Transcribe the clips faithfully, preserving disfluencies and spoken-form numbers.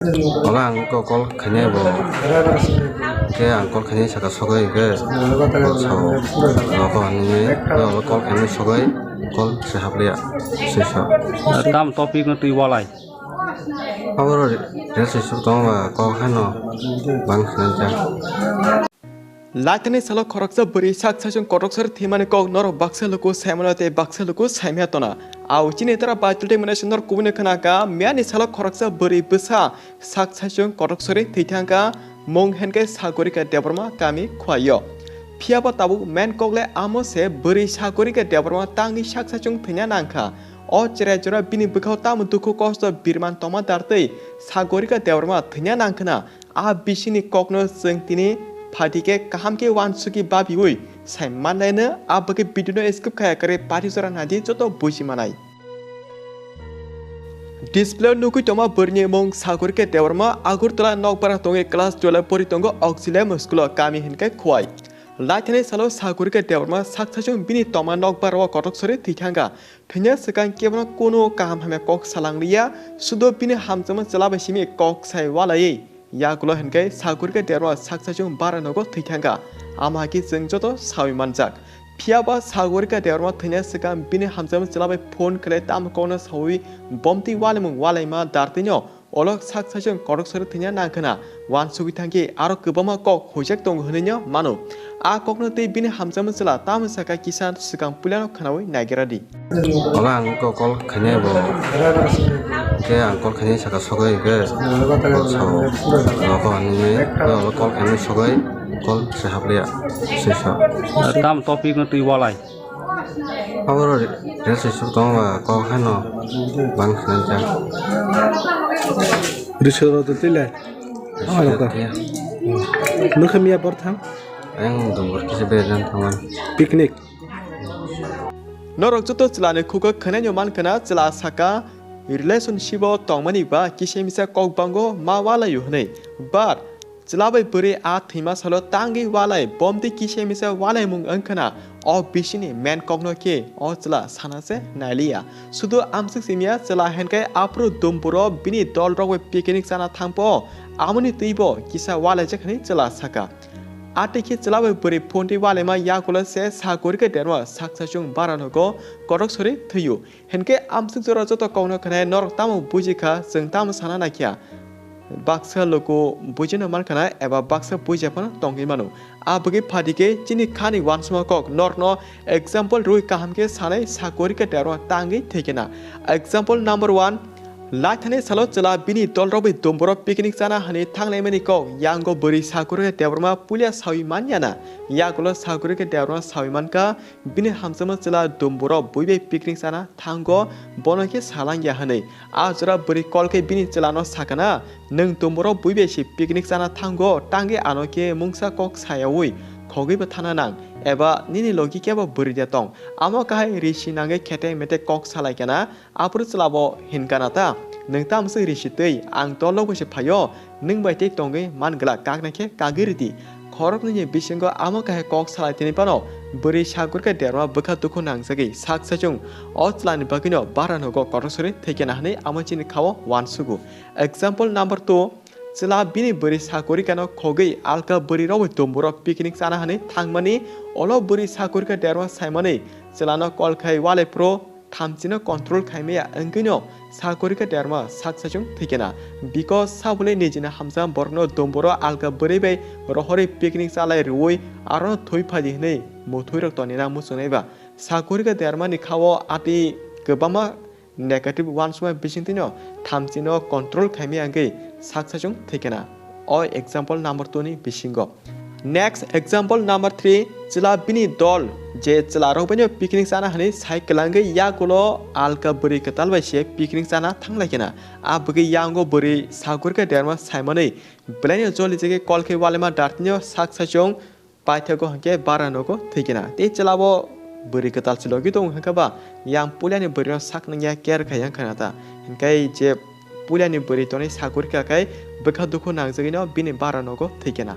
Ola ang ko call khainai bo. Ke ang call khainai saka sogwi ke. Nogo hinwi ke ola call khainai sogwi call se hapliya. Sisa. Tam topic no twi walai. Aboro rel sisuk tongo ba kok haino bang sinai jak. Laithani salo khoroksa bwrwi sak saichung kotok sari thwimani kok norok baksa luku saimano tei baksa luku saimaya tona. Au chini tara bai tultwi mwnai se norok kubuni khna kha, miyani salo khoroksa bwrwi bwsa sak saichung kotok sari thwi thangkha, mung henkhe Sagorika Debbarma kami Khwaio. Phiyaba tabuk main kok le amo se bwrwi Sagorika Debbarma tangwi sak saichung thwina nangkha. O cherai jora bini bwkhao tamo dukhu kosto birman tongma dartwi Sagorika Debbarma thwina nangkhna, a bisingni kokno chwng tini phaidi khe kaham khe uansugwi babiui sai manlaino, a bagwi video no skip khaya kwrwi pari jora naidi joto buji manai. Display o nugwi tongma bwrwini mung Sagorika Debbarma, Agartala nokbar tongwi class twelve pori tongo, Auxilium school o kami hinkhe Khwai. Laithani salo Sagorika Debbarma sak saichung bini tongma nokbar o kotok sari thwi thangkha. Thwina swkang kebono kunu kaham hamya kok salangliya, sudo bini hamjakma chwla bai simi kok sai walaiwi yagulo hinkhe Sagorika Debbarma sak saichung bara nogo thwi thangkha. Ama hakhe chwng joto saui manjak. Phiyaba Sagorika Debbarma thwina swkang bini hamjakma chwla bai phone khlai tamo kokno saui bomtwi walimung walaima dartwino Olok sak saichung kotok sari thwina nangkhna, uansugwi thangkhe aro kwbangma kok huijak tongo hwnwino mano. A kokno tei bini hamjakma chwla tamo sakha kisa swkang puilano khnaui naigra di. Ola ang ko call khainai bo. Ke ang call khainai saka sogwi ke. Call sao. Nogo hinwi ke ola call khainai sogwi call se hapliya. Sisa. Tam topic no twi walai. Aboro rel sisuk tongo ba kok haino bang sinai jak. Risoro to tile. Risoro to ya. Nukhe miya bor thang. Ang dongor kisa beran thangan. Picnic. Norok joto chwlani khugo khwnai no man khna chwla saka relationship o tongmani ba kisa misa kok bango ma walaio hwnwi. But Chwla bai bwrwi a thwima salo tangwi walai, bomtwi kisa misa walaimung wngkhwna, o bisingni main kokno khe o chwla sana se nailiya. Sudu amswk simiya chwla hinkhe aphuru dumburo bini dolrok bai picnic chana thangpho, amoni twibo kisa walaijak hwnwi chwla sakha. Atwi khe chwla bai bwrwi phontwi walaima yagulo se Sagorika Debbarma sak saichung bara nogo kotok sari thwio. Hinkhe amswk jora joto kokno khwnai norok tamo buji kha, chwng tamo sana naikha. Baksa luku bujino man khna eba baksa buija phano tongwi mano. A bagwi phaidi khe chini khani uansukma kok norokno example rwi kaham khe sanai Sagorika Debbarma tangwi thwikhe na. Example number one, laithani salo chwla bini dolrok bai dumburo picnic chana hwnwi thanglaimani kok yango bwrwi Sagorika Debbarma puila saui manya na. Yagulo Sagorika Debbarma saui mankha, bini hamjakma chwla dumburo bui bai picnic chana thango, bono khe salang ya hwnwi. A jora bwrwi kol khe bini chwlano sakana, "Nwng dumburo bui bai se picnic chana thango, tangwi ano khe mungsa kok sayaui khogwi bo thana nang, eba nini logi kebo bwrwi de tong?" Amo kahai risi nangwi khete mete kok salai kana, aphuru chwlabo hinkana ta, "Nwng tamswk risi twi, ang tolok bai se phaio, nwng bai tei tongwi man glak, kakna khe kagwi ridi." Khoroknwini bisingo amo kahai kok salai tini phano bwrwi Sagorika Debbarma bwkha dukhu nangjagwi sak saichung o chwlani bagwino bara nogo kotok sari thwikhe na hwnwi amo chini khao uansugo. Example number two, chwla bini bwrwi Sagorikano khogwi alka bwrwi rok bai dumburo picnic chana hwnwi thangmani, olo bwrwi Sagorika Debbarma saimani chwlano kol khai, "Wale phro, thamchino control khaimaya wngwino Sagorika Debbarma sak saichung thwikhe na." Because sabole nijini hamjak borokno dumburo alka bwrwi bai rohorwi picnic chalai rwui arono thwi phaidi hwnwi muthuirok tonina muchungnai ba. Sagorika Debbarmani khao atwi kwbangma negative uansukma bisingtwino thamchino control khaimaya wngwi sak saichung thwikhe na. O example number two ni bisingo. Next example number three, chwla bini dol je chwlarok baino picnic chana hwnwi sai kwlangwi yagulo alka bwrwi kwtal bai se picnic chana thanglai khena. A bwgwi yango bwrwi Sagorika Debbarma saimanwi belaino joli jagwi kol khe walima dartino sak saichung paithago hinkhe bara nogo thwikhe na. Tei chwlabo bwrwi kwtal se logi tongo hinkhe ba yang puilani bwrwino sak nangya care khaiya wngkha na ta. Hinkhe je puilani bwrwi tonwi Sagorika khai bwkha dukhu nangjagwino bini bara nogo thwikhe na.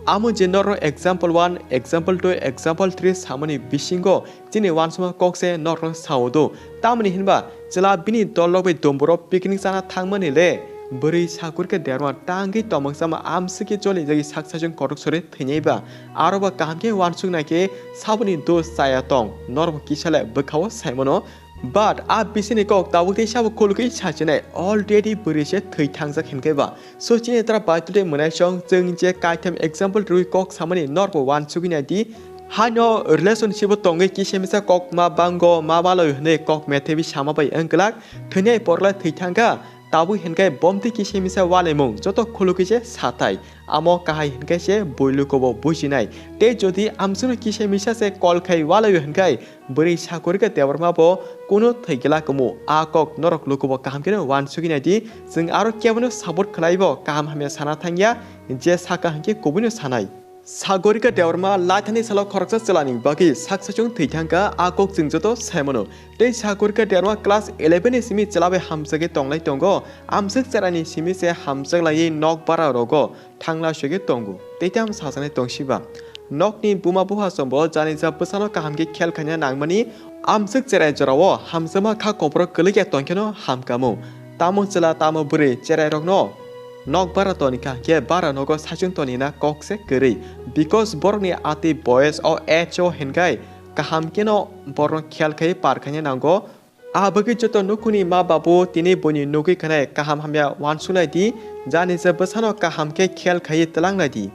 Amo je norok example one, example two, example three samani bisingo chini uansukma kok se norokno sao do. Tamoni hinba chwla bini dol rok bai dumburo picnic chana thangmani le Bwrwi sakurikha derma tangwi tomok sama amswkhe cholijagwi sak sachung kotok sori thwinai ba? Aro ba kaham khe uansuk nai khe saboni dos chaya tong, norok bo kisa le bwkhao saimano. But a bisini kok tabuk tei sabo khulugwi sachinai, already bwrwi se thwi thangjak hinkhe ba. So chini tara Bible tei mwnaisong chwng je kaitham example rwi kok samani norok bo uansugwi nai di. Haino relationship o tongwi kisa misa kok ma bango ma baloi hwnwi kok methaiwi sama bai wng glak, thwinai porla thwi thangkha. Tabuk hinkhe bomtwi kisa misa walaimung joto khulugwi se sathai. Amo kahai hinkhe se builuko bo bujinai. Tei jodi amswkno kisa misa se kol khai walaio hinkhe bwrwi sakurikha Debbarma bo kunu thwigwla kumu. A kok norok lukubo kaham kheno uansugwi nai di. Chwng aro kebono support khlaibo kaham hamya sana thangya, je saka hinkhe kubuino sanai. Sagorika Debbarma laithani salo khoroksa chwlani bagwi sak sachung thwi thangkha, a kok chwng joto saimano. Tei Sagorika Debbarma class eleven ni simi chwla bai hamjagwi tonglai tongo, amswk chwraini simi se hamjaklaiwi nok bara rogo thangla sogwi tongo. Tei tamo sajaknai tongsiba. Nokni buma buha sombo janija bwsano kaham khe khel khaina nangmani, amswk cherai jorao hamjakma kha kopro kwlwikya tongkheno hamkamo. Tamo chwla tamo bwrwi cherairokno nok bara tonikha hinkhe bara nogo saichung tonina kok se kwrwi. Because borokni atwi boyes o age o hinkhai kaham kheno borokno khel khai par khaina nango. A bagwi joto nukhungni ma babu tini buini nugwi khanai kaham hamya uansuk lai di, janija bwsano kaham khe khel khaiwi twlang lai di.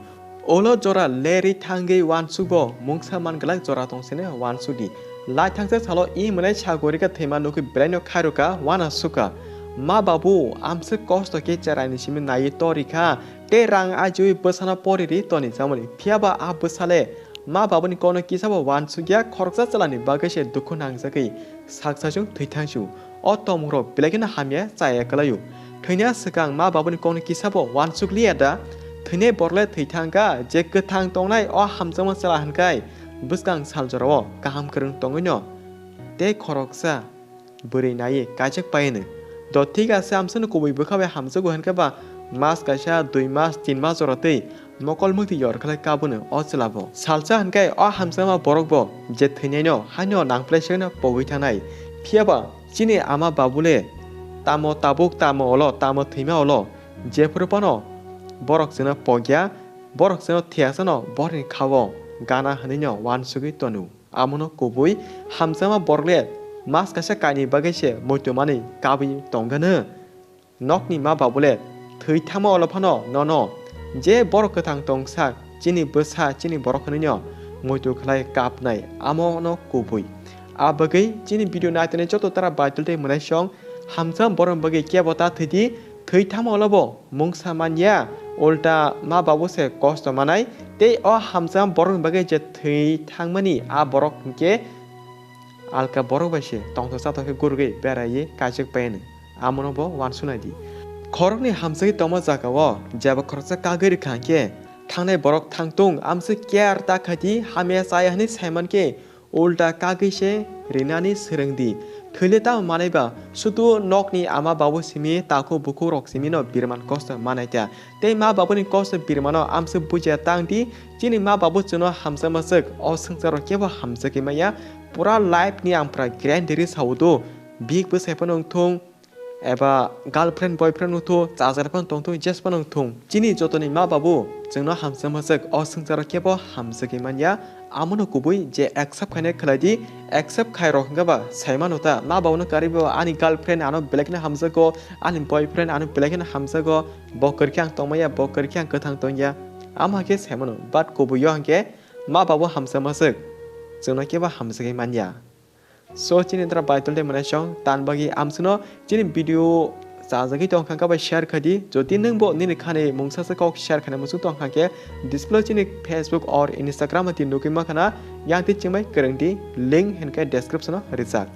Ulo jora lerwi thangwi uansukbo mungsa man glak jora tong sene uansuk di. Lai thangsa salo i mwnai Sagorika thwima nukwi belaino khairokha uanasukha. Ma babu amswk kosto khe cheraini simi naiwi torikha tei rang ajiwi bwsano poriri toni chamani. Phiyaba a bwsale ma babuni kokno kisabo uansukya, khoroksa chwlani bagwi se dukhu nangjagwi sak sachung thwi thangsu. O tongmungrok belai kheno hamya chaya kwlaio. Thwina swkang ma babuni kokno kisabo uansuk liya da? Thwinai borokle thwi thangkha, je kwthang tongnai o hamjakma chwla hinkhai bwskang sal jorao kaham kwrwng tongwino tei khoroksa bwrwi naiwi kaijak paino. Do thik ase, amsano kubui bwkha bai hamjago hinkhe ba mas kaisa, dui mas, tin mas jora twi mokol mwktwi yor khlai kabuno o chwlabo. Salsa hinkhai o hamjakma borokbo je thwinaino haino nangphlai seno pogwi thanai. Phiyaba chini ama babule tamo tabuk, tamo olo, tamo thwima olo, jephuru phano borok chwngno pogya, borok chwngno thiyasano borokni khao gana hwnwino uansugwi tonu. Amono kubui hamjakma borokle mas kaisa kaini bagwi se muitu manwi kabwi tongano. Nokni ma babule thwi thangma olo phano nono je borok kwthang tongsa, chini bwsa, chini borok hwnwino muitu khlai kapnai, amono kubui. A bagwi chini video naitoni joto tara Bible tei mwnaisong hamjakma borokni bagwi kebo ta thwidi, thwi thangma olo bo mungsa manya, ulta ma babu se kosto manai, tei o hamjakma borokni bagwi je thwi thangmani a borok hinkhe alka borok bai se tongthok chathok khe gurugwi beraiwi kaijak paino. Amono bo uansuk nai di. Khoroknwi hamjagwi tongma jagao jeba khoroksa kagwi rwkha hinkhe thangnai borok thangtung, amswk care ta khai di, hamya chaya hwnwi saimankhe ulta kagwi se rinani swrwng di. Thwile tamo manai ba, sudu nokni ama babu simi, takhuk bukhuk rok simi no birman kosto manai ta. Tei ma babuni kosto birmano amswk bujiya tang di, chini ma babu chwngno hamjakma swk, o swngcharo kebo hamjagwi manya. Pura life ni ang pura guarantee ri sao do, bihik bwsai phano wng thung, eba girlfriend boyfriend wngthu, chajak phano tongthu, jes phano wngthung, chini jotoni ma babu chwngno hamjakma swk, o swngcharo kebo hamjagwi manya. Amono kubui je accept khainai khlai di, accept khai rok hwnkhe ba saimano ta, ma babuno karwi bo ani girlfriend ano belai kheno hamjago, ani boyfriend ano belai kheno hamjago, bo kwrwi khe ang tongmaya, bo kwrwi khe ang kwthang tongya, amo hai khe saimano, but kubui o hwnkhe ma babu hamjakma swk, chwngno kebo hamjagwi manya. So chini dra Bible tei mwnaisong tan bagwi amswkno chini video chajagwi tongkha khe bai share khai di. Jodi nwng bo nini khani mungsa se kok share khaina muchung tongkha khe display chini Facebook or Instagram hati nugwi mankha na, yang twi chwngbai kwrwng di, link hinkhe description o rijak.